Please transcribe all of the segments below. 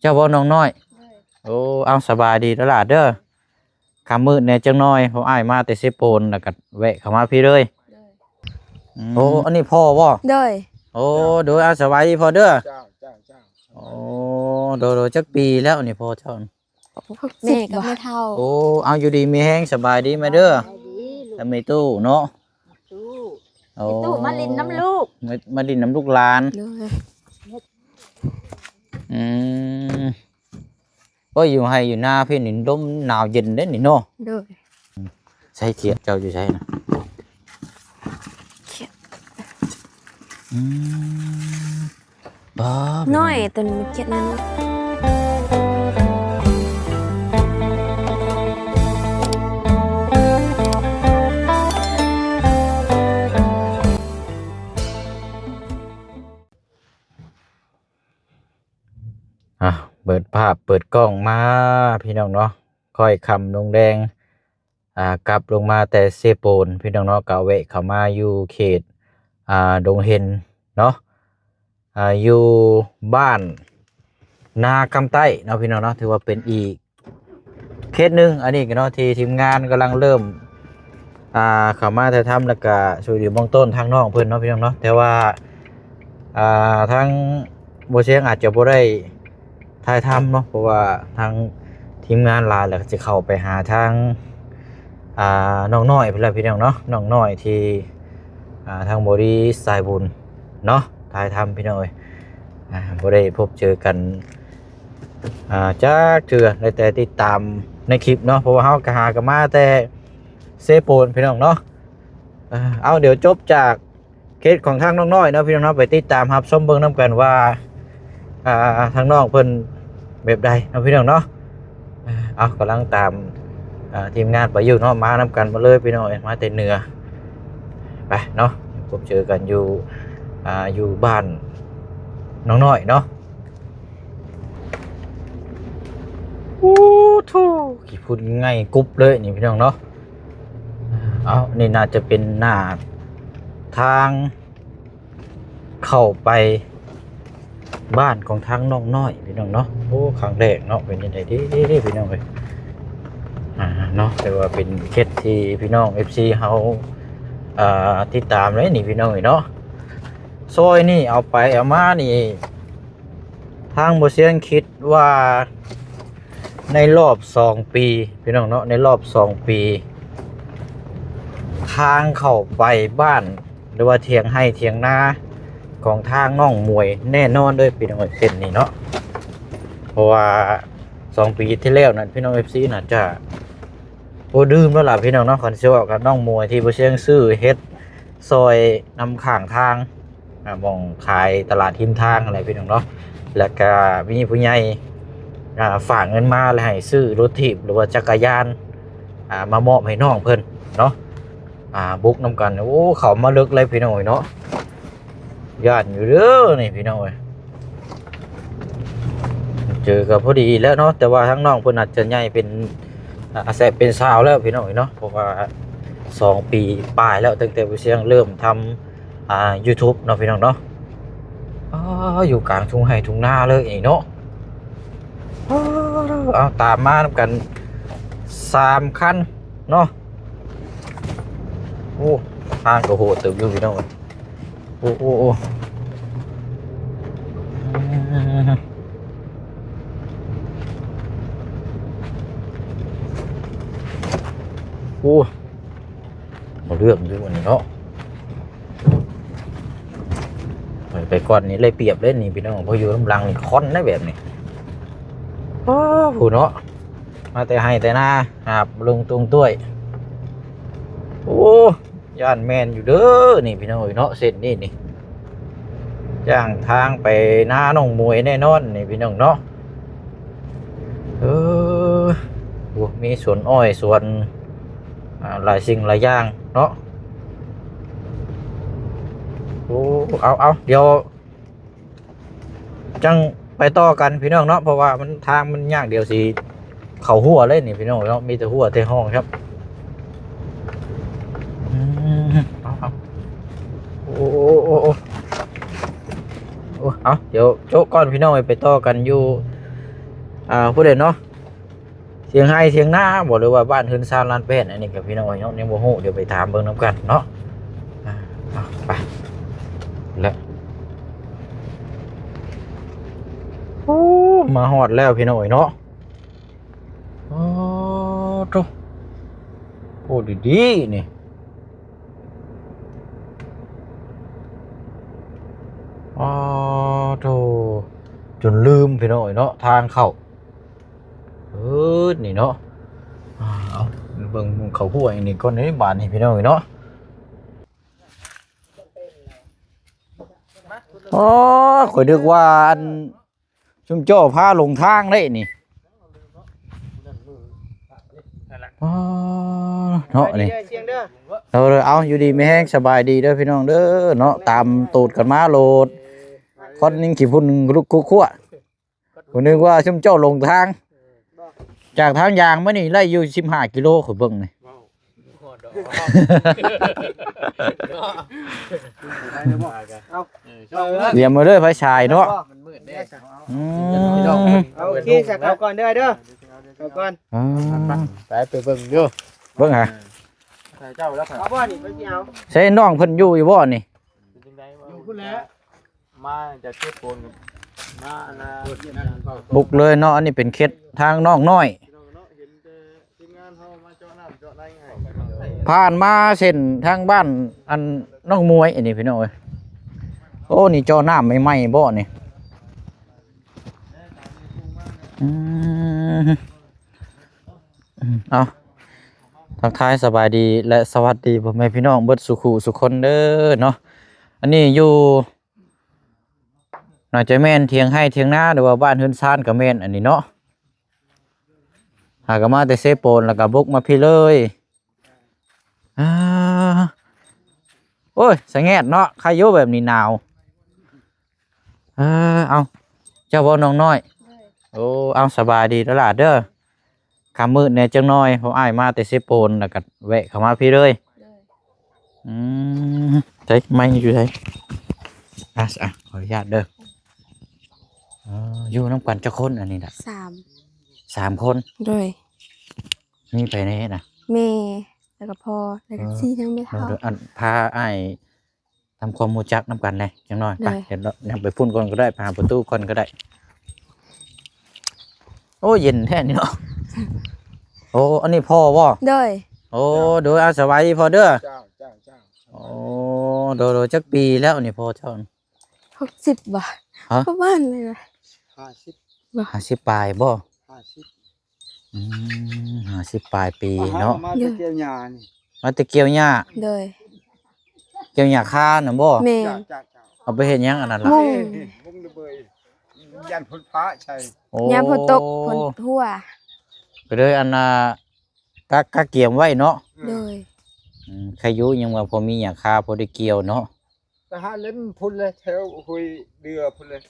ເຈົ້າບໍ່ນ້ອງນ້ອຍ? ໂດຍ ໂອ້ ເອົາ ສະບາຍດີເດີຫຼ້າເດີ. ຄ່ຳມືດແດ່ຈັກໜ່ອຍ ເພາະອ້າຍມາແຕ່ເຊໂປນ ແລ້ວກໍແວະເຂົ້າມາພີ້ເລີຍ. ໂດຍ ອືມ ໂອ້ ອັນນີ້ພໍ່ບໍ່? ໂດຍ ໂອ້ ໂດຍ ອາ ສະບາຍດີພໍ່ເດີ. ເຈົ້າ ເຈົ້າ ເຈົ້າ ໂອ້ ໂດຍ ໂດຍ ຈັກປີແລ້ວນີ້ພໍ່ເຈົ້າ? ແມ່ກັບແມ່ເຖົ້າ. ໂອ້ ເອົາ ຢູ່ດີມີແຮງ ສະບາຍດີແມ່ເດີ. ສະບາຍດີລູກ ແລ້ວແມ່ຕູ້ເນາະ? ແມ່ຕູ້ ໂອ້ ແມ່ຕູ້ມາຫຼິ້ນນຳລູກ ມາ ມາຫຼິ້ນນຳລູກຫຼານ. ໂດຍ ອືມ ໂອ້ຍ ຢູ່ໄຮ່ຢູ່ນາພີ້ນີ້ ລົມໜາວເຢັນເດ້ນີ້ເນາະ. ໂດຍ ໃສຂຽດເຈົ້າຢູ່ໃສນະ? ຂຽດ ອືມ ບ້າ ນ້ອຍ ໂຕນີ້ມັນຂຽດນັ້ນ. ອ່ະ ເປີດພາບເປີດກ້ອງມາ ພີ່ນ້ອງເນາະ, ຄ່ອຍຄ່ຳລົງແລງ ອ່າ ກັບລົງມາແຕ່ເຊໂປນ ພີ່ນ້ອງເນາະ, ກໍແວະເຂົ້າມາຢູ່ເຂດ ອ່າ ດົງເຫັນເນາະ, ອ່າ ຢູ່ບ້ານນາຄຳໃຕ້ເນາະ ພີ່ນ້ອງເນາະ, ຖືວ່າເປັນອີກ ເຂດໜຶ່ງ ອັນນີ້ກໍເນາະ ທີ່ທີມງານກຳລັງເລີ່ມ ອ່າ ເຂົ້າມາຖ່າຍທຳ ແລ້ວກະຊ່ວຍເຫຼືອເບື້ອງຕົ້ນທາງນ້ອງເພິ່ນເນາະ ພີ່ນ້ອງເນາະ, ແຕ່ວ່າ ອ່າ ທາງບໍ່ຊຽງອາດຈະບໍ່ໄດ້ຖ່າຍທຳເນາະ ເພາະວ່າທາງທີມງານຫຼາຍ ແລ້ວກໍຊິເຂົ້າໄປຫາທາງ ອ່າ ນ້ອງນ້ອຍເພິ່ນແຫຼະ ພີ່ນ້ອງເນາະ, ນ້ອງນ້ອຍທີ່ ອ່າ ທາງບໍລິສາຍບຸນເນາະ ຖ່າຍທຳ ພີ່ນ້ອງເອີຍ, ອ່າ ບໍ່ໄດ້ພົບເຈີກັນ ອ່າ ຈັກເທື່ອ ໄດ້ແຕ່ຕິດຕາມໃນຄລິບເນາະ, ເພາະວ່າເຮົາກໍຫາກັນມາແຕ່ເຊໂປນ ພີ່ນ້ອງເນາະ. ເອົາ ດຽວຈົບຈາກເຄສຂອງທາງນ້ອງນ້ອຍເນາະ ພີ່ນ້ອງເນາະ, ໄປຕິດຕາມຮັບຊົມເບິ່ງນຳກັນວ່າ ອ່າ ທາງນ້ອງເພິ່ນແບບໃດເນາະ ພີ່ນ້ອງເນາະ. ເອົາ ກຳລັງຕາມ ອ່າ ທີມງານໄປຢູ່ເນາະ, ມານຳກັນໝົດເລີຍ ພີ່ນ້ອງເອີຍ, ມາແຕ່ເໜືອ ໄປເນາະ, ພົບເຈີກັນຢູ່ ອ່າ ຢູ່ບ້ານນ້ອງນ້ອຍເນາະ. ໂອ້ໂທ້ ຂີ້ຝຸ່ນໄງ່ກຸບເລີຍນີ້ ພີ່ນ້ອງເນາະ. ເອົາ ນີ້ໜ້າຈະເປັນໜ້າທາງເຂົ້າໄປບ້ານຂອງທາງນ້ອງນ້ອຍ ພີ່ນ້ອງເນາະ. ໂອ້ ຄັ້ງແລກເນາະ, ເປັນຈັ່ງໃດເດ້ ພີ່ນ້ອງເອີຍ ເນາະ, ແຕ່ວ່າເປັນເຂດທີ່ພີ່ນ້ອງເອັຟຊີເຮົາ ເອີ ຕິດຕາມເລີຍນີ້ ພີ່ນ້ອງເອີຍເນາະ. ຊອຍນີ້ເອົາໄປເອົາມານີ້ ທາງບໍ່ຊຽງຄິດວ່າໃນລອບສອງປີ ພີ່ນ້ອງເນາະ, ໃນລອບສອງປີ ທາງເຂົ້າໄປບ້ານ ຫຼືວ່າຖຽງໄຮ່ຖຽງນາຂອງທາງນ້ອງໝວຍແນ່ນອນເລີຍ ພີ່ນ້ອງເອີຍ, ເສັ້ນນີ້ເນາະ. ເພາະວ່າສອງປີທີ່ແລ້ວນັ້ນ ພີ່ນ້ອງເອັຟຊີ ໜ້າຈະ ໂອ້ ລືມແລ້ວລະ ພີ່ນ້ອງເນາະ, ຄັນຊິເວົ້າກັບນ້ອງໝວຍທີ່ບໍ່ຊຽງຊື້ເຮັດ ຊອຍນຳຂ້າງທາງ ອ່າ ໝ່ອງຂາຍຕະຫຼາດຮິມທາງຫັ້ນແຫຼະ ພີ່ນ້ອງເນາະ, ແລ້ວກະມີຜູ້ໃຫຍ່ ອ່າ ຝາກເງິນມາ ແລ້ວໃຫ້ຊື້ລົດຖີບ ຫຼືວ່າຈັກກະຍານ ອ່າ ມາມອບໃຫ້ນ້ອງເພິ່ນເນາະ. ອ່າ ບຸກນຳກັນ ໂອ້ ເຂົ້າມາເລິກເລີຍ ພີ່ນ້ອງເອີຍເນາະ. ຢ້ານຢູ່ເດີນີ້ ພີ່ນ້ອງເອີຍ, ເຈີກໍພໍດີແລ້ວເນາະ, ແຕ່ວ່າທາງນ້ອງເພິ່ນອາດຈະໃຫຍ່ເປັນ ອາ ອາແສບເປັນສາວແລ້ວ ພີ່ນ້ອງເອີຍເນາະ, ເພາະວ່າສອງປີປາຍແລ້ວ ຕັ້ງແຕ່ບໍ່ຊຽງເລີ່ມທຳ ອ່າ ຢູທູບເນາະ ພີ່ນ້ອງເນາະ. ອໍ ຢູ່ກາງທົ່ງໄຮ່ທົ່ງນາເລີຍນີ້ເນາະ. ອໍ ເອົາ ຕາມມານຳກັນສາມຄັນເນາະ. ໂອ້ ທາງກໍໂຫດເຕີບຢູ່ ພີ່ນ້ອງເອີຍ. ໂອ້ ໂອ້ ໂອ້ ໂອ້ ບໍ່ເລື່ອງຢູ່ອັນນີ້ເນາະ. ໄປ ໄປກ່ອນນີ້ໄດ້ປຽບເດ້ນີ້ ພີ່ນ້ອງ, ພໍຢູ່ນຳຫຼັງນີ້ຄອນໄດ້ແບບນີ້. ໂອ້ ຜູ້ເນາະ ມາແຕ່ໄຮ່ແຕ່ນາ ຫາບລົງຕຸງຕ້ວຍ. ໂອ້ ຢ້ານແມ່ນຢູ່ເດີນີ້ ພີ່ນ້ອງເອີຍເນາະ, ເສັ້ນນີ້ນີ້ ຍ່າງທາງໄປນານ້ອງໝວຍແນ່ນອນນີ້ ພີ່ນ້ອງເນາະ. ເອີ ໂອ້ ມີສວນອ້ອຍ ສວນ ອ່າ ຫຼາຍສິ່ງຫຼາຍຢ່າງເນາະ. ໂອ້ ເອົາ ເອົາ ດຽວຈັ່ງໄປຕໍ່ກັນ ພີ່ນ້ອງເນາະ, ເພາະວ່າມັນ ທາງມັນຍາກ, ດຽວຊິເຂົ້າຮົ້ວເລີຍນີ້ ພີ່ນ້ອງເນາະ, ມີແຕ່ຮົ້ວແຕ່ຮ່ອງຄັບ. ອືມ ເອົາ ເອົາ ໂອ້ ໂອ້ ໂອ້ ໂອ້ ໂອ້ ເອົາ ດຽວໂຈະກ່ອນ ພີ່ນ້ອງເອີຍ, ໄປຕໍ່ກັນຢູ່ ອ່າ ຜູ້ໃດເນາະ ຖຽງໄຮ່ຖຽງນາບໍ່ ຫຼືວ່າບ້ານເຮືອນຊານລານແປ້ນ ອັນນີ້ກໍພີ່ນ້ອງເອີຍເນາະ ຍັງບໍ່ຮູ້ ດຽວໄປຖາມເບິ່ງນຳກັນເນາະ. ອ່າ ເອົາ ໄປ ແລ້ວ ໂອ້ ມາຮອດແລ້ວພີ່ນ້ອງເອີຍເນາະ. ອໍ ໂທ້ ໂອ້ ດີໆ ນີ້ ອໍ ໂທ້ ຈົນລືມພີ່ນ້ອງເອີຍເນາະ ທາງເຂົ້າ ເອີ ນີ້ເນາະ. ອ່າ ເອົາ ເບິ່ງເຂົ້າຫ້ວຍນີ້ກ່ອນເດ້ ບາດນີ້ພີ່ນ້ອງເອີຍເນາະ. ອໍ ຂ້ອຍນຶກວ່າອັນ ຊຸມເຈົ້າພາຫຼົງທາງເດ້ນີ້. ອໍ ເນາະ ນີ້ ເອົາ ຢູ່ດີມີແຮງ ສະບາຍດີເດີພີ່ນ້ອງເດີເນາະ. ຕາມຕູດກັນມາໂລດ ຄວັນຍັງຂີ້ຝຸ່ນລຸກຄຸກຄົວ. ຂ້ອຍນຶກວ່າຊຸມເຈົ້າຫຼົງທາງ ຈາກທາງຢາງມານີ້ໄລ່ຢູ່ສິບຫ້າກິໂລ ຂ້ອຍເບິ່ງນີ້. ເອົາ ຕຽມມາເດີໄຟສາຍເນາະ. ມັນມືດເດ້ ອືມ ເອົາ ໂອເຄ ສະ ເຂົ້າກ່ອນເດີ ເດີ ເຂົ້າກ່ອນ. ອ່າ ໄປ ໄປເບິ່ງຢູ່ ເບິ່ງຫາ ໃສ່ເຈົ້າແລ້ວ ເອົາບໍ່ນີ້ ໄປຊິເອົາ. ໃສ່ນ້ອງເພິ່ນຢູ່ ຢູ່ບໍ່ນີ້? ຢູ່ພຸ້ນແຫຼະ. ມາຈາກເຂດໂພນ ມາອັນນ່າ ບຸກເລີຍເນາະ. ອັນນີ້ເປັນເຂດທາງນ້ອງນ້ອຍ ເຫັນແຕ່ທີມງານເຮົາມາເຈາະນ້ຳເຈາະໃນໃຫ້. ຜ່ານມາເສັ້ນທາງບ້ານອັນນ້ອງມວຍອັນນີ້ພີ່ນ້ອງເອີຍ. ໂອ້ ນີ້ເຈາະນ້ຳໃໝ່ໆບໍ່ນີ້? ອືມ ເອົາ ທັກທາຍສະບາຍດີ ແລະ ສະຫວັດດີພໍ່ແມ່ພີ່ນ້ອງເບິດສູ່ຄູ່ສູ່ຄົນເດີເນາະ. ອັນນີ້ຢູ່ ໜ້າຈະແມ່ນຖຽງໄຮ່ຖຽງນາ ຫຼືວ່າບ້ານເຮືອນຊານກໍແມ່ນອັນນີ້ເນາະ. ຫາກໍມາແຕ່ເຊໂປນ ແລ້ວກໍບຸກມາພີ້ເລີຍ. ອ່າ ໂອ້ຍ ສະແງດເນາະ ໃຄຢູ່ແບບນີ້ໜາວ. ເອີ ເອົາ ເຈົ້າບໍ່ນ້ອງນ້ອຍ? ໂດຍ ໂອ້ ເອົາ ສະບາຍດີເດີຫຼານເດີ. ຄ່ຳມືດແດ່ຈັກໜ້ອຍ ເພາະອ້າຍມາແຕ່ເຊໂປນ ແລ້ວກໍແວະເຂົ້າມາພີ້ເລີຍ. ໂດຍ ອືມ ໃສ ໄມຢູ່ໃສ? ອ່ະ ອ່ະ ຂໍອະນຸຍາດເດີ. ເອີ ຢູ່ນຳກັນຈັກຄົນອັນນີ້ນະ? ສາມ ສາມຄົນ. ໂດຍ ມີໃຜແດ່ນະ? ແມ່ ແລ້ວກໍພໍ່ ແລ້ວກໍ ເອີ ສີ່ ທັງແມ່ເຖົ້າ. ໂດຍ ອັນ ພາອ້າຍ ທຳຄວາມຮູ້ຈັກນຳກັນແດ່ຈັກໜ້ອຍ. ໂດຍ ໄປ ດຽວເນາະ ຍັງໄປພຸ້ນກ່ອນກໍໄດ້ ໄປຫາປະຕູກ່ອນກໍໄດ້. ໂອ້ ເຢັນແທ້ນີ້ເນາະ. ໂອ້ ອັນນີ້ພໍ່ບໍ່? ໂດຍ ໂອ້ ໂດຍ ອ່າ ສະບາຍດີພໍ່ເດີ. ເຈົ້າ ເຈົ້າ ເຈົ້າ. ໂອ້ ໂດຍ ໂດຍ ຈັກປີແລ້ວນີ້ພໍ່ເຈົ້າ? ຫົກສິບບໍ່? ຮະ? ປະມານນີ້ນະ ຫ້າສິບ ບໍ່? ຫ້າສິບປາຍບໍ່? ຫ້າສິບ ອືມ ຫ້າສິບປາຍປີເນາະ. ມາແຕ່ກ່ຽວຫຍ້ານີ້ ມາແຕ່ກ່ຽວຫຍ້າ. ໂດຍ ກ່ຽວຫຍ້າຄານະບໍ່? ແມ່ນ ເຈົ້າ ເຈົ້າ ເຈົ້າ. ເອົາໄປເຮັດຫຍັງອັນນັ້ນລະ? ມຸງ ມຸງລະເບີຍ ຢ້ານຝົນຟ້າໃສ່. ໂອ້ ຢ້ານຝົນຕົກ ຝົນຮົ່ວ ກໍເລີຍອັນນ່າ ກະ ກະກຽມໄວ້ເນາະ. ໂດຍ ອືມ ໃຄຢູ່ຍັງວ່າພໍມີຫຍ້າຄາ ພໍໄດ້ກ່ຽວເນາະ. ໄປຫາເຫຼັ້ນພຸ້ນແຫຼະ ແຖວຫ້ວຍເດືອພຸ້ນແຫຼະ.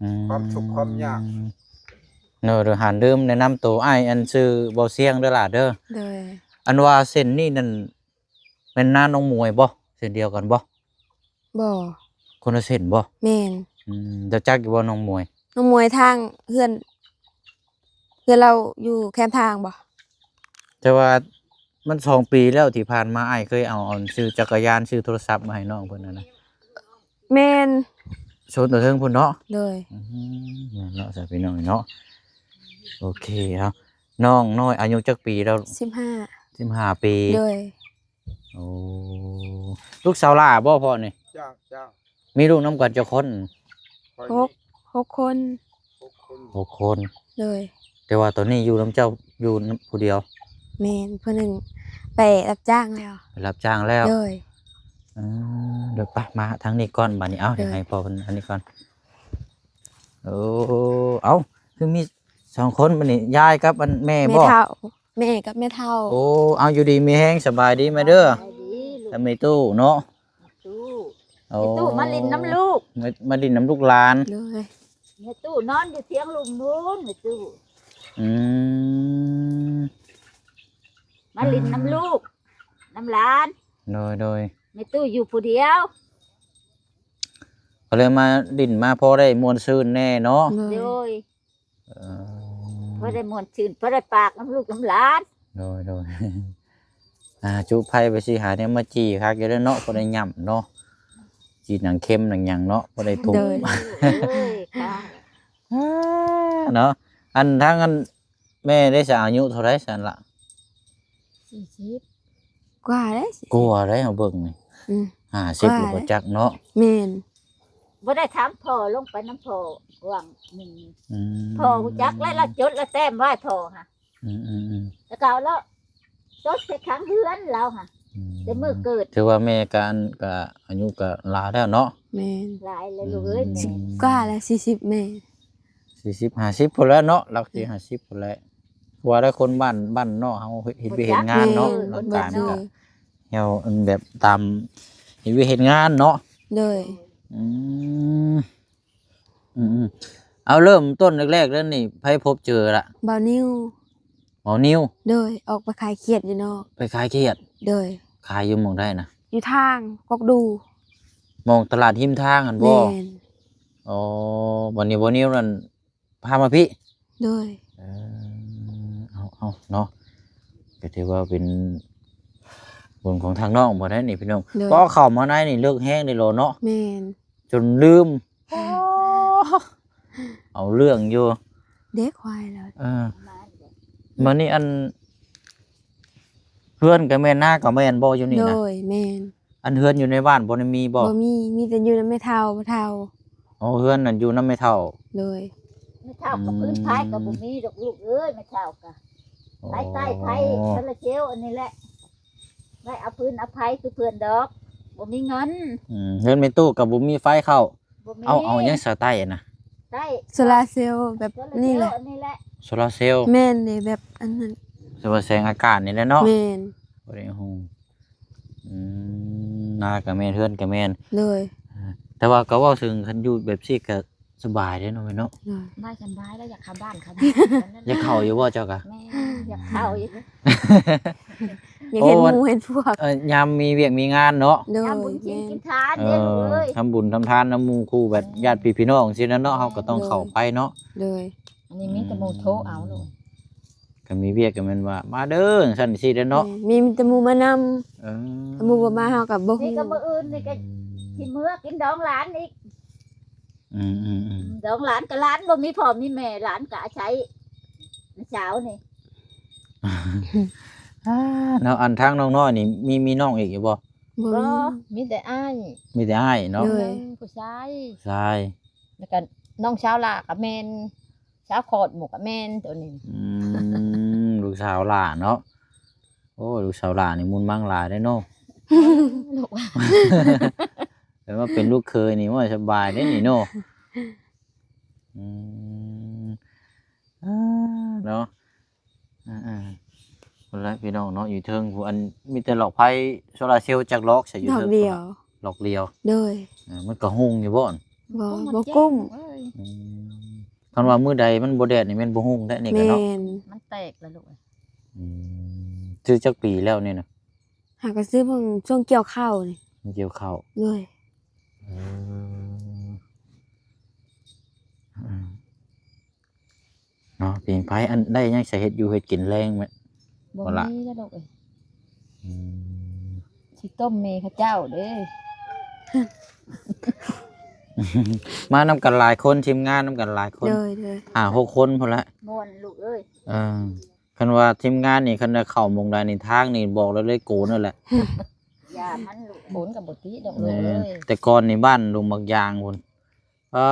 ອືມ ຄວາມທຸກຄວາມຍາກ. ໂດຍ ໂດຍ ຫານລືມແນະນຳໂຕອ້າຍ ອັນ ຊື່ບໍ່ສຽງເດີຫຼ້າເດີ. ໂດຍ ອັນວ່າເສັ້ນນີ້ນັ້ນແມ່ນນານ້ອງມວຍບໍ່? ເສັ້ນດຽວກັນບໍ່? ບໍ່ ຄົນລະເສັ້ນບໍ່? ແມ່ນ ອືມ ເຈົ້າຈັກຢູ່ບໍ່ນ້ອງມວຍ? ນ້ອງມວຍທາງເຮືອນ ເຮືອນລາວຢູ່ແຄມທາງບໍ່? ແຕ່ວ່າມັນສອງປີແລ້ວທີ່ຜ່ານມາ ອ້າຍເຄີຍເອົາ ເອົາຊື້ຈັກກະຍານ ຊື້ໂທລະສັບມາໃຫ້ນ້ອງເພິ່ນຫັ້ນນະ. ແມ່ນ ໂຊນຕົວເທິງພຸ້ນເນາະ. ໂດຍ ອືມ ແມ່ນເນາະ ສາວພີ່ນ້ອງເນາະ. ໂອເຄ ເອົາ ນ້ອງນ້ອຍອາຍຸຈັກປີແລ້ວ? ສິບຫ້າ ສິບຫ້າປີ. ໂດຍ ໂອ້ ລູກສາວຫຼ້າບໍ່ພໍ່ນີ້? ເຈົ້າ ເຈົ້າ. ມີລູກນຳກັນຈັກຄົນ? ຫົກ ຫົກຄົນ. ຫົກຄົນ ຫົກຄົນ. ໂດຍ ແຕ່ວ່າຕອນນີ້ຢູ່ນຳເຈົ້າ ຢູ່ນຳຜູ້ດຽວ? ແມ່ນ ຜູ້ໜຶ່ງໄປຮັບຈ້າງແລ້ວ. ໄປຮັບຈ້າງແລ້ວ. ໂດຍ ເອີ ດຽວປະ ມາທາງນີ້ກ່ອນບາດນີ້. ເອົາ ໂດຍ ໃຫ້ພໍ່ເພິ່ນອັນນີ້ກ່ອນ. ໂອ້ ເອົ້າ ຄືມີສອງຄົນບາດນີ້ ຍາຍກັບອັນແມ່ບໍ່? ແມ່ເຖົ້າ ແມ່ກັບແມ່ເຖົ້າ. ໂອ້ ເອົາ ຢູ່ດີມີແຮງ ສະບາຍດີແມ່ເດີ. ສະບາຍດີລູກ ແມ່ຕູ້ເນາະ. ຕູ້ ໂອ້ ແມ່ຕູ້ມາຫຼິ້ນນຳລູກ ມາ ມາຫຼິ້ນນຳລູກຫຼານ. ໂດຍ ແມ່ຕູ້ນອນຢູ່ທຽງລຸ່ມພຸ້ນ ແມ່ຕູ້. ອືມ ມາຫຼິ້ນນຳລູກ ນຳຫຼານ. ໂດຍ ໂດຍ ແມ່ຕູ້ຢູ່ຜູ້ດຽວ ກໍເລີຍມາຫຼິ້ນ ມາພໍໄດ້ມ່ວນຊື່ນແດ່ເນາະ. ໂດຍ ໂດຍ ເອີ ພໍໄດ້ມ່ວນຊື່ນ ພໍໄດ້ປາກນຳລູກນຳຫຼານ. ໂດຍໆ ອ່າ ຈຸໄຟໄປຊິຫາແນວມາຈີ່ຄັກຢູ່ເດ້ເນາະ ພໍໄດ້ຫຍ້ຳເນາະ ຈີ່ໜັງເຄັມໜັງຫຍັງເນາະ ພໍໄດ້ທຸບ. ໂດຍ ເອີຍ ອ່າ ເນາະ. ອັນທາງອັນແມ່ໄດ້ສະ ອາຍຸເທົ່າໃດຊັ້ນລະ? ສີ່ສິບກວ່າເດ້ ກວ່າໄດ໋ ເຮົາເບິ່ງນີ້. ອືມ ຫ້າສິບ ກວ່າ ຫຼືບໍ່ຈັກເນາະ. ແມ່ນ ບໍ່ໄດ້ຖາມພໍ່ ລົງໄປນຳພໍ່ຫວ່າງໜຶ່ງ. ອືມ ພໍ່ຮູ້ຈັກແລ້ວ ລາວຈົດລະແຕ້ມໄວ້ພໍ່ຫັ້ນ. ອືມໆໆ ແລ້ວກໍເອົາລະຈົດໃສ່ຂັງເຮືອນລາວຫັ້ນ. ອືມ ແຕ່ມື້ເກີດ ຖືວ່າແມ່ກະ ອັນ ກະອາຍຸກະຫຼາຍແລ້ວເນາະ. ແມ່ນ ຫຼາຍແລ້ວລູກເອີຍ. ອືມ ແມ່ ສິບກວ່າແລ້ວ ສີ່ສິບ ແມ່ ສີ່ສິບ ຫ້າສິບພຸ້ນແຫຼະເນາະ ຫຼັກທີ່ຫ້າສິບພຸ້ນແຫຼະ. ເພາະວ່າໄດ້ຄົນບ້ານ ບ້ານນອກເຮົາເຮັດ ເຮັດວຽກເຮັດງານເນາະ. ແມ່ນ ຫຼາຍການ ເບິດ ກະແນວ ອັນ ແບບຕາມເຮັດວຽກເຮັດງານເນາະ. ໂດຍ ອືມ ອືມໆ ເອົາ ເລີ່ມຕົ້ນແລກໆເລີຍນີ້ ໃຜພົບເຈີລະ? ບ່າວນິວ. ບ່າວນິວ. ໂດຍ ອອກໄປຂາຍຂຽດຢູ່ນອກ. ໄປຂາຍຂຽດ? ໂດຍ ຂາຍຢູ່ໝ່ອງໃດນະ? ຢູ່ທາງກອກດູ. ໝ່ອງຕະຫຼາດຮິມທາງຫັ້ນບໍ່? ແມ່ນ. ອໍ ບັດນີ້ບ່າວນິວນັ້ນ ພາມາພີ້. ໂດຍ ເອີ ເອົາ ເອົາເນາະ ກໍຖືວ່າເປັນບຸນຂອງທາງນ້ອງບໍ່ໄດ້ນີ້ພີ່ນ້ອງ. ໂດຍ ພໍເຂົ້າມາໃນນີ້ເລິກແຮງເດ້ເນາະ. ແມ່ນ ຈົນລືມ. ເອົາເລື່ອງຢູ່ ເດ້ ຄວາຍແລ້ວ. ເອີ ມານີ້ ອັນ ເຮືອນກໍແມ່ນ ນາກໍແມ່ນບໍ່ຢູ່ນີ້ນະ? ໂດຍ ແມ່ນ. ອັນເຮືອນຢູ່ໃນບ້ານບໍ່ໄດ້ມີບໍ່? ບໍ່ມີ ມີແຕ່ຢູ່ນຳແມ່ເຖົ້າ ພໍ່ເຖົ້າ. ອໍ ເຮືອນນັ້ນຢູ່ນຳແມ່ເຖົ້າ. ໂດຍ ແມ່ເຖົ້າກໍ ອືມ ພື້ນໄຟກໍບໍ່ມີດອກລູກເອີຍ ແມ່ເຖົ້າກໍ ອໍ ໄຟໃຕ້ ໄຟໂຊລາເຊວອັນນີ້ແຫຼະ ໄວ້ເອົາຟືນເອົາໄຟຄືເພິ່ນດອກ ບໍ່ມີເງິນ. ອືມ ເຮືອນແມ່ຕູ້ກໍບໍ່ມີໄຟເຂົ້າ. ບໍ່ມີ. ເອົາ ເອົາຫຍັງສາໃຕ້ນະ? ໃຕ້ໂຊລາເຊວແບບນີ້ແຫຼະ ໂຊລາເຊວອັນນີ້ແຫຼະ ໂຊລາເຊວ. ແມ່ນເດ້ ແບບອັນນັ້ນ ສະວ່າແສງອາກາດນີ້ແຫຼະເນາະ. ແມ່ນ ບໍ່ໄດ້ຮູ້. ອືມ ນາກໍແມ່ນ ເຮືອນກໍແມ່ນ. ໂດຍ ເອີ ແຕ່ວ່າກໍເວົ້າເຖິງ ຄັນຢູ່ແບບຊີ້ກໍສະບາຍເດ້ເນາະແມ່ເນາະ. ໂດຍ ສະບາຍ ສະບາຍແລ້ວ ຢາກເຂົ້າບ້ານເຂົ້າເມືອງ. ຢາກເຂົ້າຢູ່ບໍ່ເຈົ້າກະ? ແມ່ນ ຢາກເຂົ້າຢູ່ ຢາກເຫັນໝູ່ເຫັນພວກ. ເອີ ຍາມມີວຽກມີງານເນາະ. ໂດຍ ຍາມບຸນສິນກິນທານເດ້ລູກເອີຍ ທຳບຸນທຳທານນຳໝູ່ຄູ່ແບບ ແມ່ນ ຍາດພີ່ນ້ອງຊີ້ນະເນາະ ເຮົາກໍຕ້ອງເຂົ້າໄປເນາະ. ໂດຍ ອັນນີ້ມີແຕ່ໝູ່ໂທເອົາລູກ. ອືມ ຄັນມີວຽກກໍແມ່ນວ່າ ມາເດີ ຈັ່ງຊັ້ນຊີ້ເດ້ເນາະ. ແມ່ນ ມີ ມີແຕ່ໝູ່ມານຳ. ເອີ ຖ້າໝູ່ບໍ່ມາເຮົາກໍບໍ່ຮູ້. ນີ້ກໍມື້ອື່ນນີ້ກໍ ອືມ ຊິເມືອກິນດອງຫຼານອີກ. ອືມໆໆ ດອງຫຼານກໍຫຼານບໍ່ມີພໍ່ມີແມ່ ຫຼານກໍອາໄສນ້າສາວນີ້. ອ່າ ເນາະ ອັນທາງນ້ອງນ້ອຍນີ້ ມີ ມີນ້ອງອີກຢູ່ບໍ່? ບໍ່ມີ ບໍ່ ມີແຕ່ອ້າຍ. ມີແຕ່ອ້າຍເນາະ. ໂດຍ ຜູ້ຊາຍ ຜູ້ຊາຍ ແລ້ວກໍນ້ອງສາວຫຼ້າກໍແມ່ນ ສາວຄອດໝູ່ກໍແມ່ນໂຕນີ້. ອືມ ລູກສາວຫຼ້າເນາະ. ໂອ້ ລູກສາວຫຼ້ານີ້ມຸນມັງຫຼາຍເດ້ເນາະ. ລູກ ແຕ່ວ່າເປັນລູກເຂີຍນີ້ ໂອ້ຍ ສະບາຍເດ້ນີ້ເນາະ. ອືມ ອ່າ ເນາະ ອ່າໆ ພຸ້ນລະພີ່ນ້ອງເນາະ ຢູ່ເທິງພຸ້ນ ອັນ ມີແຕ່ຫຼອກໄຟໂຊລາເຊວຈັກຫຼອກຊະ ຢູ່ເທິງ ດອກດຽວ ພຸ້ນລະ ດອກດຽວ. ໂດຍ ເອີ ມັນກໍຮຸ່ງຢູ່ບໍ່? ບໍ່ ບໍ່ກຸ້ມ. ອືມ ຄັນວ່າມື້ໃດມັນບໍ່ແດດນີ້ແມ່ນບໍ່ຮຸ່ງແທ້ນີ້ກະເນາະ. ແມ່ນ ມັນແຕກລະລູກ. ອືມ ຊື້ຈັກປີແລ້ວນີ້ນະ? ຫາກໍຊື້ເພິ່ງຊ່ວງກ່ຽວເຂົ້ານີ້ ກ່ຽວເຂົ້າ. ໂດຍ ເອີ ເນາະ ເປັນໃຜ ອັນ ໄດ້ຫຍັງໃສ່ເຮັດຢູ່ເຮັດກິນແລງແມ່? ບໍ່ມີແລ້ວລູກເອີຍ. ອືມ ຊິຕົ້ມແມ່ເຂົາເຈົ້າເດ້. ມານຳກັນຫຼາຍຄົນ ທີມງານນຳກັນຫຼາຍຄົນ. ໂດຍໆ ຫ້າຫົກຄົນພຸ້ນລະ ມ່ວນລູກເອີຍ. ເອີ ຄັນວ່າທີມງານນີ້ ຄັນໄດ້ເຂົ້າໝ່ອງໃດນີ້ ທາງນີ້ບອກໄດ້ເລີຍ ໂກນໂລດແຫຼະ. ຢ່າມັນລູກ ໂກນກໍບໍ່ຕິດອກລູກເອີຍ. ແຕ່ກ່ອນນີ້ບ້ານດົງບັກຢາງພຸ້ນ ປາ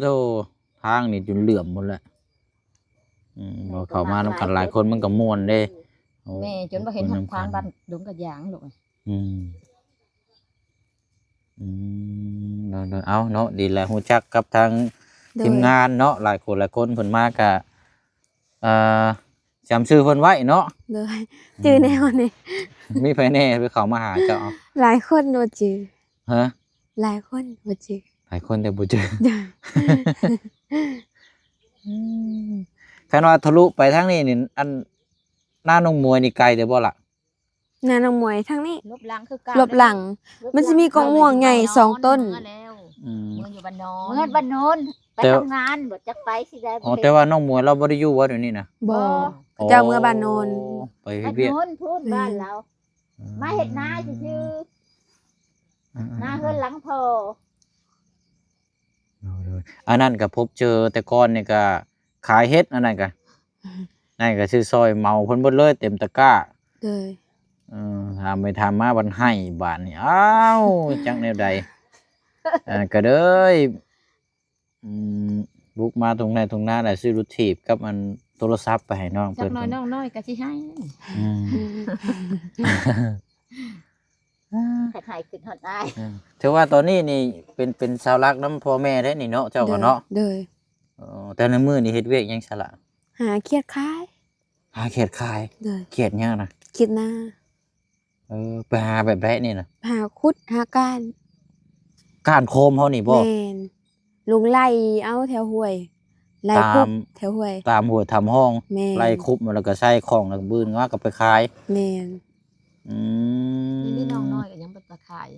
ໂທ້ ທາງນີ້ຈົນເຫຼື້ອມໝົດແລ້ວ. ອືມ ເຂົ້າມານຳກັນຫຼາຍຄົນມັນກໍມ່ວນເດ້. ໂອ້ ແມ່ຈົນບໍ່ເຫັນຫົນທາງບ້ານດົງບັກຢາງລູກ. ອືມ ອືມ ໂດຍໆ ເອົາເນາະ ດີແລ້ວ ຮູ້ຈັກກັບທາງ ໂດຍ ທີມງານເນາະ ຫຼາຍຄົນຫຼາຍຄົນເພິ່ນມາກະ ເອີ ຈຳຊື່ເພິ່ນໄວ້ເນາະ. ໂດຍ ອືມ ຈື່ແນວນີ້ ມີໃຜແດ່ໄປເຂົ້າມາຫາເຈົ້າ? ເອົາ ຫຼາຍຄົນບໍ່ຈື່. ຮະ? ຫຼາຍຄົນບໍ່ຈື່. ຫຼາຍຄົນແຕ່ບໍ່ຈື່. ໂດຍ ອືມ ຄັນວ່າທະລຸໄປທາງນີ້ນີ້ ອັນ ນານ້ອງໝວຍນີ້ໄກເດີບໍ່ລະ? ນານ້ອງໝວຍທາງນີ້ ຫຼົບຫຼັງຄືເກົ່າ ຫຼົບຫຼັງ ເດີ ມັນຊິມີກອກມ່ວງໃຫຍ່ສອງຕົ້ນ. ອືມ ເມືອຢູ່ບ້ານໂນນ ເມືອບ້ານໂນນ. ໄປ ແຕ່ ທຳງານ ບໍ່ຈັກໄປຊິໄດ້ ອໍ ບໍ່ເຫັນ ແຕ່ວ່ານ້ອງໝວຍລາວບໍ່ໄດ້ຢູ່ບໍ່ດຽວນີ້ນະ? ບໍ່ ອໍ ເຂົາເຈົ້າເມືອບ້ານໂນນ ໄປເຮັດວຽກ ບ້ານໂນນ ພຸ້ນ ແມ່ນ ບ້ານລາວ ເອີ ມາເຮັດນາຊື່ໆ ອືມໆໆ ນາເຮືອນຫຼັງພໍ່ ໂດຍໆ ອັນນັ້ນກໍພົບເຈີແຕ່ກ່ອນນີ້ກໍຂາຍເຫັດ ອັນນັ້ນກໍ ນັ້ນກໍຊື້ຊ່ອຍເໝົາເພິ່ນເບິດເລີຍ ເຕັມຕະກ້າ ໂດຍ ເອີ ຖາມໄປຖາມມາບັດໃຫ້ບາດນີ້ ອ້າວ ຈັກແນວໃດ ເອີ ກໍເລີຍ ອືມ ບຸກມາທົ່ງໄຮ່ທົ່ງນາ ແລ້ວຊື້ລົດຖີບກັບອັນໂທລະສັບໄປໃຫ້ນ້ອງເພິ່ນ ຈັກໜ້ອຍນ້ອງນ້ອຍກໍຊິໃຫ້ ອືມ ຄັນໃຫ້ຂຶ້ນຮອດອ້າຍ ອືມ ຖືວ່າຕອນນີ້ນີ້ເປັນ ເປັນເສົາຫຼັກນຳພໍ່ແມ່ແທ້ນີ້ເນາະ ເຈົ້າກໍເນາະ ໂດຍ ໂດຍ ເອີ ແຕ່ລະມື້ນີ້ເຮັດວຽກຫຍັງຊະລະ? ຫາຂຽດຂາຍ ຫາຂຽດຂາຍ ໂດຍ ຂຽດຫຍັງນະ? ຂຽດນາ ເອີ ໄປຫາແບບໃດນີ້ນະ? ຫາຂຸດ ຫາກ້ານ ກ້ານໂຄມເຮົານີ້ບໍ່? ແມ່ນ ລົງໄລ່ເອົາແຖວຫ້ວຍ ໄລ່ຄຸບ ຕາມ ແຖວຫ້ວຍ ຕາມຫ້ວຍຕາມຮ່ອງ ແມ່ນ ໄລ່ຄຸບມາແລ້ວກໍໃສ່ຂ້ອງ ແລ້ວກໍບືນມາກໍໄປຂາຍ ແມ່ນ ອືມ ນີ້ນ້ອງນ້ອຍກໍຍັງບໍ່ໄດ້ຂາຍ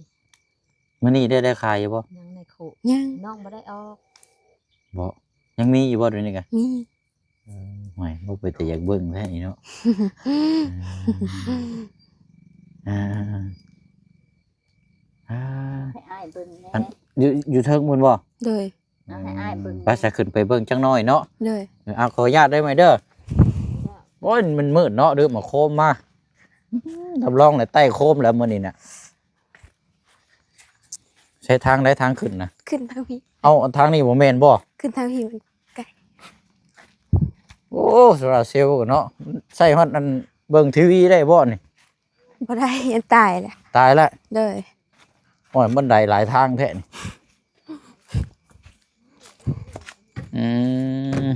ມື້ນີ້ໄດ້ ໄດ້ຂາຍຢູ່ບໍ່? ຍັງໃນຄຸ ຍັງ ນ້ອງບໍ່ໄດ້ອອກ ບໍ່ ຍັງມີຢູ່ບໍ່ດຽວນີ້ກະ? ມີ ເອີ ໂອ້ຍ ບໍ່ເປັນຕາຢາກເບິ່ງແທ້ນີ້ເນາະ ເອີ ອ່າ ໃຫ້ອ້າຍເບິ່ງແດ່ ອັນ ຢູ່ ຢູ່ເທິງພຸ້ນບໍ່? ໂດຍ ເອົາໃຫ້ອ້າຍເບິ່ງ ອືມ ໄປ ສະຂຶ້ນໄປເບິ່ງຈັກໜ້ອຍເນາະ ໂດຍ ເອີ ເອົາ ຂໍອະນຸຍາດໄດ້ໄໝເດີ ໂອ້ຍ ມັນມືດເນາະ ດຶບມາໂຄມມາ ອືມ ຮັບຮອງແລ້ວໄຕ້ໂຄມແລ້ວມື້ນີ້ນະ ໃຊ້ທາງໃດທາງຂຶ້ນນະ? ຂຶ້ນທາງພີ້ ເອົາ ທາງນີ້ບໍ່ແມ່ນບໍ່? ຂຶ້ນທາງພີ້ມັນໄກ ໂອ້ ໂຊລາເຊວເນາະ ໃຊ້ຮອດອັນເບິ່ງທີວີໄດ້ບໍ່ນີ້? ບໍ່ໄດ້ ຕາຍແລ້ວ ຕາຍແລ້ວ ໂດຍ ໂອ້ຍ ບັນໄດຫຼາຍທາງແທ້ນີ້ ອືມ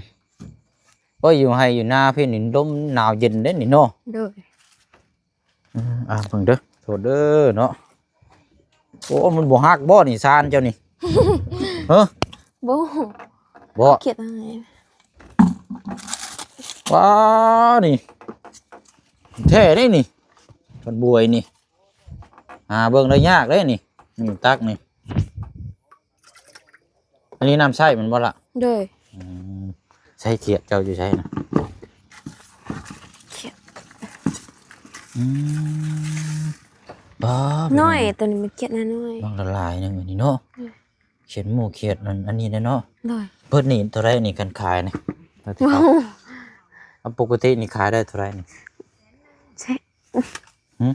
ໂອ້ຍ ຢູ່ໄຮ່ຢູ່ນາພີ້ນີ້ ລົມໜາວເຢັນເດ້ນີ້ເນາະ ໂດຍ ອືມ ອ່າ ເບິ່ງເດີ ໂທດເດີເນາະ ໂອ້ ມັນບໍ່ຫັກບໍ່ນີ້ຊານເຈົ້ານີ້? ຮະ ບໍ່ ບໍ່ ຂຽດຫຍັງ ວ້າ ນີ້ແທ້ເດ້ນີ້ ເພິ່ນບວຍນີ້ ຫາເບິ່ງໄດ້ຍາກເດ້ນີ້ ນີ້ຕັກນີ້ ອັນນີ້ນ້ຳໃຊ້ແມ່ນບໍ່ລະ? ໂດຍ ອືມ ໃຊ້ຂຽດເຈົ້າຢູ່ໃສນະ? ຂຽດ ອືມ ບ້າ ນ້ອຍ ໂຕນີ້ມັນຂຽດນ້ອຍໆ ບາງລະລາຍໜຶ່ງອັນນີ້ເນາະ ໂດຍ ຂຽດໝູຂຽດອັນ ອັນນີ້ແຫຼະເນາະ ໂດຍ ເບິດນີ້ເທົ່າໃດນີ້ ຄັນຂາຍນີ້? ເອົາ ປົກກະຕິນີ້ຂາຍໄດ້ເທົ່າໃດນີ້? ຫຶ?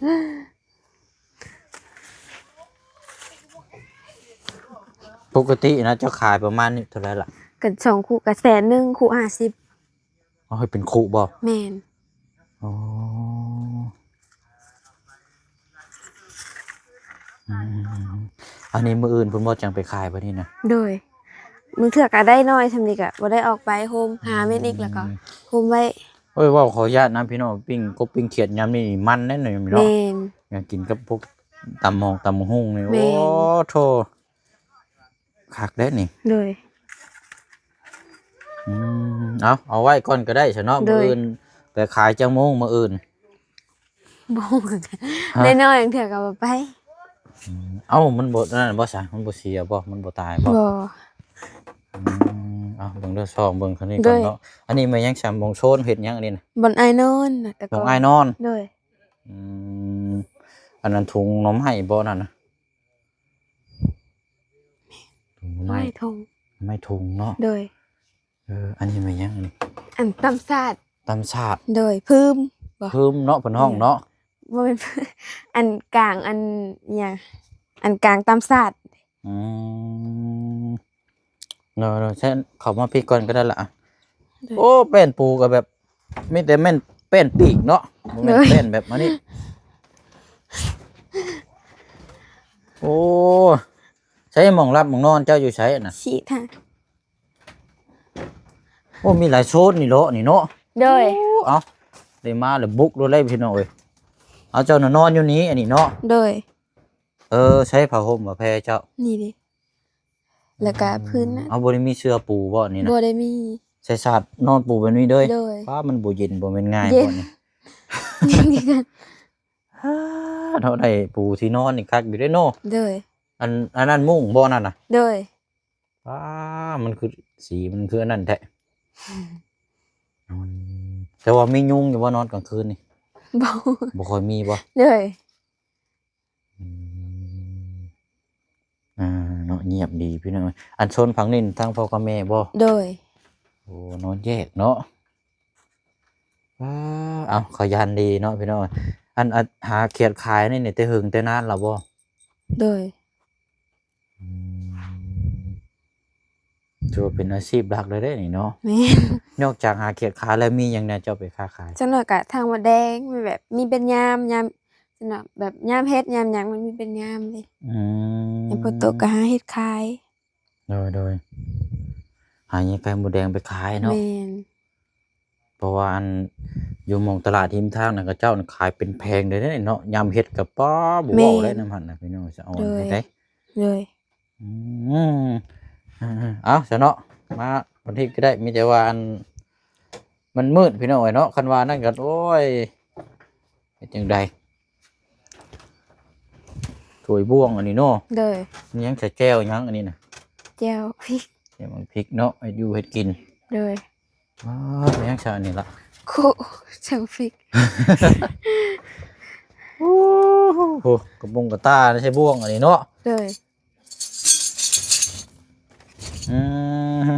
ປົກກະຕິນະ ເຈົ້າຂາຍປະມານນີ້ເທົ່າໃດລະ? ກັນສອງຄູ່ກະແສນໜຶ່ງ ຄູ່ຫ້າສິບ ເອົາໃຫ້ເປັນຄູ່ບໍ່? ແມ່ນ ອໍ ອືມ ອັນນີ້ມື້ອື່ນພຸ້ນບໍ່ ຈັ່ງໄປຂາຍບາດນີ້ນະ? ໂດຍ ບາງເທື່ອກະໄດ້ໜ້ອຍຊ່ຳນີ້ກະບໍ່ໄດ້ອອກໄປ ໂຮມຫາແມ່ນອີກ ແລ້ວກໍ ອືມ ໂຮມໄວ້ ໂອ້ຍ ເວົ້າຂໍອະນຸຍາດນຳພີ່ນ້ອງ ປີ້ງກົບປີ້ງຂຽດຍາມນີ້ມັນແດ່ເນາະ ແມ່ນ ຢາກກິນກັບພວກຕຳໝອກຕຳຫຸ່ງນີ້ ແມ່ນ ໂອ້ໂທ້ ຄັກເດ້ນີ້ ໂດຍ ອືມ ເອົາ ເອົາໄວ້ກ່ອນກໍໄດ້ຊະເນາະ ໂດຍ ມື້ອື່ນໄປຂາຍຈັກໂມງມື້ອື່ນ? ບໍ່ຮູ້ຄືກັນ ຮະ ໄດ້ໜ້ອຍ ບາງເທື່ອກໍບໍ່ໄປ ອືມ ເອົ້າ ມັນບໍ່ນັ້ນບໍ່ຊະ ມັນບໍ່ເສຍບໍ່ ມັນບໍ່ຕາຍບໍ່? ບໍ່ ອືມ ເອົາ ເບິ່ງເດີ ຊອກເບິ່ງທາງນີ້ກ່ອນເນາະ ໂດຍ ອັນນີ້ແມ່ນຫຍັງຊະ ໝ່ອງໂຊນເຮັດຫຍັງອັນນີ້ນະ? ບ່ອນອ້າຍນອນນະ ແຕ່ກ່ອນ ບ່ອນອ້າຍນອນ ໂດຍ ອືມ ອັນນັ້ນຖົງໜໍ່ໄມ້ບໍ່ນັ້ນນະ? ຖົງໜໍ່ໄມ້ ໄມ້ຖົງ ໄມ້ຖົງເນາະ ໂດຍ ເອີ ອັນນີ້ແມ່ນຫຍັງອັນນີ້? ອັນຕຳສາດ ຕຳສາດ ໂດຍ ພຶມບໍ່? ພຶມເນາະ ເພິ່ນຮ້ອງເນາະ ໂດຍ ບໍ່ແມ່ນ ອັນກາງ ອັນຫຍັງ ອັນກາງຕຳສາດ ອືມ ໂດຍໆ ເຊີນເຂົ້າມາພີ້ກ່ອນກໍໄດ້ລະ ໂດຍ ໂອ້ ແປ້ນປູກໍແບບ ມີແຕ່ແມ່ນແປ້ນປີກເນາະ ບໍ່ແມ່ນ ໂດຍ ແປ້ນແບບອັນນີ້ ໂອ້ ໃສໝ່ອງຫຼັບໝ່ອງນອນເຈົ້າຢູ່ໃສນະ? ຊີ້ທາງ ໂອ້ ມີຫຼາຍໂຊນນີ້ເນາະ ນີ້ເນາະ ໂດຍ ໂອ້ ເອົາ ໄດ້ມາແລ້ວບຸກໂລດເລີຍພີ່ນ້ອງເອີຍ ເອົາ ເຈົ້ານະນອນຢູ່ນີ້ ອັນນີ້ເນາະ ໂດຍ ເອີ ໃຊ້ຜ້າຫົ່ມ ຜ້າແພເຈົ້າ ນີ້ເດ້ ແລ້ວກະພື້ນນະ ເອົາ ບໍ່ໄດ້ມີເສື່ອປູບໍ່ນີ້ນະ? ບໍ່ໄດ້ມີ ໃສ່ສາດນອນປູແບບນີ້ເລີຍ ໂດຍ ປ້າ ມັນບໍ່ເຢັນ ບໍ່ແມ່ນງ່າຍ ເຢັນ ບໍ່ນີ້ ເຢັນຄືກັນ ເຮົາໄດ້ປູທີ່ນອນນີ້ຄັກຢູ່ເດ້ເນາະ ໂດຍ ອັນ ອັນນັ້ນມຸ້ງບໍ່ນັ້ນນະ? ໂດຍ ອ້າ ມັນຄື ສີມັນຄືອັນນັ້ນແທ້. ອືມ ແຕ່ວ່າມີຍຸງຢູ່ບໍ່ ນອນກາງຄືນນີ້? ບໍ່ ບໍ່ຄ່ອຍມີບໍ່? ເລີຍ. ອືມ ອ່າ ເນາະ ງຽບດີພີ່ນ້ອງ. ອັນໂຊນຝັ່ງນີ້ທາງພໍ່ກັບແມ່ບໍ່? ໂດຍ. ໂອ້ ນອນແຍກເນາະ. ອ້າ ເອົາ ຂະຫຍັນດີເນາະພີ່ນ້ອງ. ອັນ ອັນ ຫາຂຽດຂາຍນີ້ ແຕ່ເຫິງແຕ່ນານແລ້ວບໍ່? ໂດຍ. ອືມ ຖືວ່າເປັນອາຊີບຫຼັກເລີຍເດ້ນີ້ເນາະ. ແມ່ນ. ນອກຈາກຫາຂຽດຂາຍແລ້ວ ມີຫຍັງແດ່ເຈົ້າໄປຄ້າຂາຍ? ສ່ວນຫຼາຍກະທາງໝົດແດງ ແບບມີເປັນຍາມ ຍາມ ສ່ວນຫຼາຍແບບຍາມເຮັດຍາມຫຍັງ ມັນມີເປັນຍາມເດ້. ອືມ ຍາມຝົນຕົກກະຫາເຮັດຂາຍ. ໂດຍ ໂດຍ ຫາຫຍັງໄຂ່ມົດແດງໄປຂາຍເນາະ. ແມ່ນ. ເພາະວ່າອັນ ຢູ່ໝ່ອງຕະຫຼາດຮິມທາງນັ້ນ ເຂົາເຈົ້າຂາຍເປັນແຜງເດ້ເນາະ. ຍາມເຮັດກະ ປ້າ ບໍ່ເວົ້າ ແມ່ນ ໄດ້ນຳຫັ້ນນະພີ່ນ້ອງ ສະອອນ ໂດຍ ເຮັດໄດ້. ໂດຍ. ອືມ ເອົາຊະເນາະ ມາວັນທິດກໍໄດ້. ມີແຕ່ວ່າອັນ ມັນມືດພີ່ນ້ອງເອີຍເນາະ. ຄັນວ່ານັ້ນກໍ ໂອ້ຍ ເຮັດຈັ່ງໃດ? ຖ້ວຍບ່ວງອັນນີ້ເນາະ. ໂດຍ. ມີຫຍັງໃສ່ແຈ່ວຫຍັງອັນນີ້ນະ? ແຈ່ວພິກ. ແຈ່ວໝາກພິກເນາະ ເຮັດຢູ່ເຮັດກິນ. ໂດຍ. ວ້າວ ແມ່ນຫຍັງຊະອັນນີ້ລະ? ໂຄ ແຈ່ວພິກ. ໂອ້ໂຫ ກະບົງກະຕ່າໃສ່ບ່ວງອັນນີ້ເນາະ. ໂດຍ. ອືມ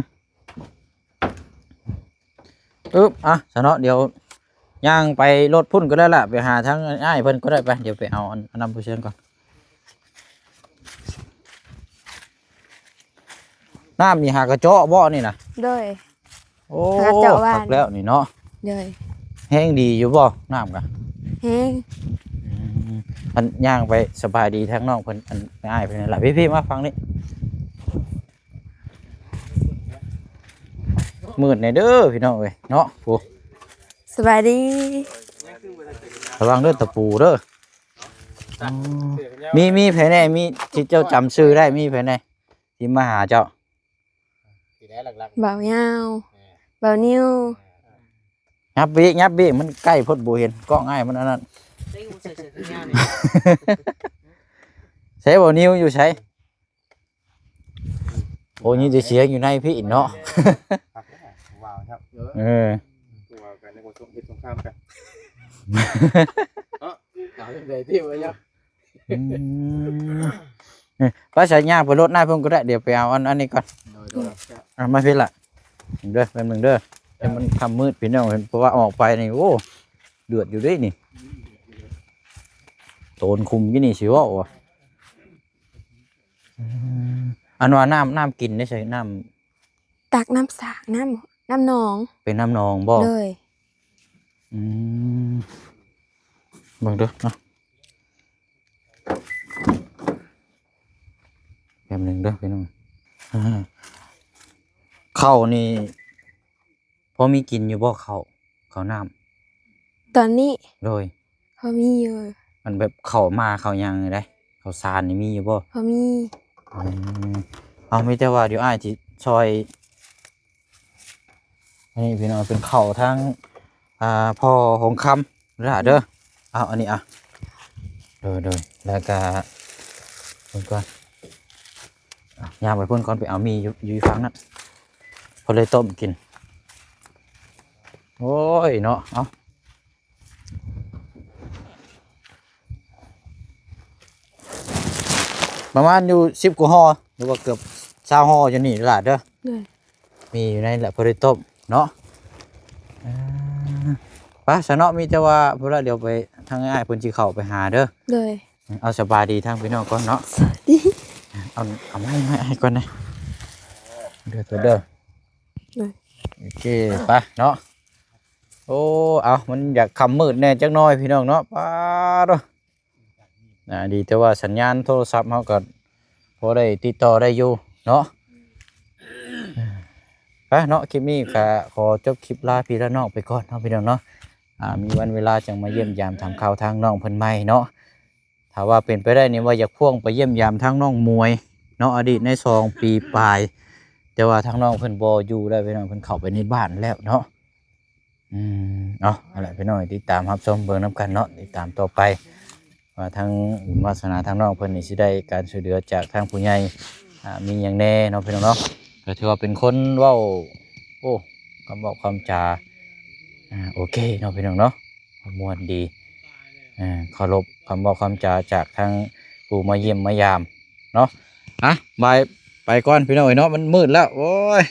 ອຶບ ອ່ະ ຊະເນາະ ດຽວຍ່າງໄປລົດພຸ້ນກໍໄດ້ລະ ໄປຫາທາງອ້າຍເພິ່ນກໍໄດ້. ໄປ ດຽວໄປເອົາອັນ ອັນນ້ຳຜູ້ເຊື່ອງກ່ອນ. ນ້ຳນີ້ຫາກະເຈາະບໍ່ນີ້ນະ? ໂດຍ. ໂອ້ ຫາກະເຈາະຫວ່ານ ຄັກແລ້ວນີ້ເນາະ. ໂດຍ. ແຮງດີຢູ່ບໍ່ນ້ຳກະ? ແຮງ. ອືມ ອັນຍ່າງໄປສະບາຍດີທາງນ້ອງເພິ່ນ ອັນອ້າຍເພິ່ນນັ້ນລະ. ພີ່ໆ ມາຝັ່ງນີ້. ມືດແດ່ເດີພີ່ນ້ອງເອີຍເນາະ. ໂອ້ ສະບາຍດີ. ລະວັງເດີຕະປູເດີ. ອືມ ມີ ມີໃຜແດ່ ມີທີ່ເຈົ້າຈຳຊື່ໄດ້ ມີໃຜແດ່ທີ່ມາຫາເຈົ້າ? ບໍ່າຍາວ ເບົານິວ. ຫຍັບໄປອີກ ຫຍັບໄປອີກ ມັນໃກ້ໂພດ ບໍ່ເຫັນກ້ອງອ້າຍມັນອັນນັ້ນ. ໃສເບົານິວຢູ່ໃສ? ໂອ້ ຍິນແຕ່ສຽງຢູ່ໃນພີ້ເນາະ. ເອີ ເອີ ວ່າກັນໃນບົດສົງເຮັດສົງຄາມກັນເນາະ. ເອົາຈັ່ງໃດຕິວ່າຫຍັງ? ອືມ ເອີ ໄປ ສາຍຍາງໄປລົດນາຍເພິ່ນກໍໄດ້ ດຽວໄປເອົາອັນ ອັນນີ້ກ່ອນ. ໂດຍ ໂດຍ. ອ່ະ ມາພີ້ລະເດີ ແປັບໜຶ່ງເດີ ໃຫ້ມັນຄ່ຳມືດພີ່ນ້ອງ ເພາະວ່າອອກໄປນີ້ ໂອ້ ເດືອດຢູ່ເດ້ນີ້ ໂຕນຄຸມຢູ່ນີ້ ຊິເວົ້າວ່າ. ອືມ ອັນວ່ານ້ຳ ນ້ຳກິນໄດ້ໃສ? ນ້ຳ ຕັກນ້ຳສາ ນ້ຳ ນ້ຳໜອງ. ເປັນນ້ຳໜອງບໍ່? ໂດຍ. ອືມ ເບິ່ງເດີເນາະ ແປັບໜຶ່ງເດີພີ່ນ້ອງ. ອ່າ ເຂົ້ານີ້ພໍມີກິນຢູ່ບໍ່? ເຂົ້າ ເຂົ້ານ້ຳ ຕອນນີ້? ໂດຍ. ພໍມີຢູ່. ອັນແບບເຂົ້າໝາເຂົ້າຫຍັງນີ້ໃດ ເຂົ້າສານນີ້ມີຢູ່ບໍ່? ພໍມີ. ອືມ ເອົາ ມີແຕ່ວ່າດຽວອ້າຍຊິຊ່ອຍ ອັນນີ້ພີ່ນ້ອງ ເປັນເຂົ້າທາງ ອ່າ ພໍ່ຫອງຄຳເດີ ເດີ. ເອົາ ອັນນີ້ ອ່ະ ໂດຍ ໂດຍ. ແລ້ວກະເບິ່ງກ່ອນ ອ່ະ ຍ່າງໄປພຸ້ນກ່ອນ ໄປເອົາໝີ່ຢູ່ ຢູ່ຝັ່ງນັ້ນ ພໍໄດ້ຕົ້ມກິນ. ໂອ້ຍເນາະ ເອົາ ປະມານຢູ່ສິບກວ່າຫໍ່ ຫຼືວ່າເກືອບຊາວຫໍ່ຢູ່ນີ້ລະເດີ. ໂດຍ. ມີຢູ່ໃນລະ ພໍໄດ້ຕົ້ມເນາະ. ເອີ ໄປຊະເນາະ ມີແຕ່ວ່າພຸ້ນລະ ດຽວໄປ ທາງອ້າຍເພິ່ນຊິເຂົ້າໄປຫາເດີ. ໂດຍ. ເອົາ ສະບາຍດີທາງພີ່ນ້ອງກ່ອນເນາະ. ສະບາຍດີ. ເອົາ ເອົາໄມ້ ໄມ້ໃຫ້ກ່ອນນະ ເດີ ເດີ. ໂດຍ. ໂອເຄ ໄປເນາະ. ໂອ້ ເອົາ ມັນຢາກຄ່ຳມືດແດ່ຈັກໜ້ອຍພີ່ນ້ອງເນາະ. ປາດໂທ້ ອ່າ ດີແຕ່ວ່າສັນຍານໂທລະສັບເຮົາກໍພໍໄດ້ຕິດຕໍ່ໄດ້ຢູ່ເນາະ. ໄປເນາະ ຄລິບນີ້ກໍຂໍຈົບຄລິບລາພີ່ລານ້ອງໄປກ່ອນເນາະ ພີ່ນ້ອງເນາະ. ອ່າ ມີວັນເວລາຈັ່ງມາຢ້ຽມຢາມຖາມຂ່າວທາງນ້ອງເພິ່ນໃໝ່ເນາະ. ຖ້າວ່າເປັນໄປໄດ້ນີ້ ວ່າຢາກພ່ວງໄປຢ້ຽມຢາມທາງນ້ອງໝວຍເນາະ ອະດີດໃນສອງປີປາຍ ແຕ່ວ່າທາງນ້ອງເພິ່ນບໍ່ຢູ່ແລ້ວ ພີ່ນ້ອງ ເພິ່ນເຂົ້າໄປໃນບ້ານແລ້ວເນາະ. ອືມ ເອົາ ຫັ້ນແຫຼະ ພີ່ນ້ອງ ຕິດຕາມຮັບຊົມເບິ່ງນຳກັນເນາະ ຕິດຕາມຕໍ່ໄປ ວ່າທາງບຸນວາສະໜາທາງນ້ອງເພິ່ນນີ້ ຊິໄດ້ການຊ່ວຍເຫຼືອຈາກທາງຜູ້ໃຫຍ່ ອ່າ ມີຫຍັງແດ່ເນາະພີ່ນ້ອງເນາະ ກໍຖືວ່າເປັນຄົນເວົ້າ ໂອ້ ຄຳເວົ້າຄຳຈາ ອ່າ ໂອເຄເນາະພີ່ນ້ອງເນາະ ມ່ວນດີ ອ່າ ເຄົາລົບຄຳເວົ້າຄຳຈາຈາກທາງຜູ້ມາຢ້ຽມມາຢາມເນາະ ອ່ະ ບາຍ ໄປກ່ອນພີ່ນ້ອງເອີຍເນາະ ມັນມືດແລ້ວ ໂອ້ຍ.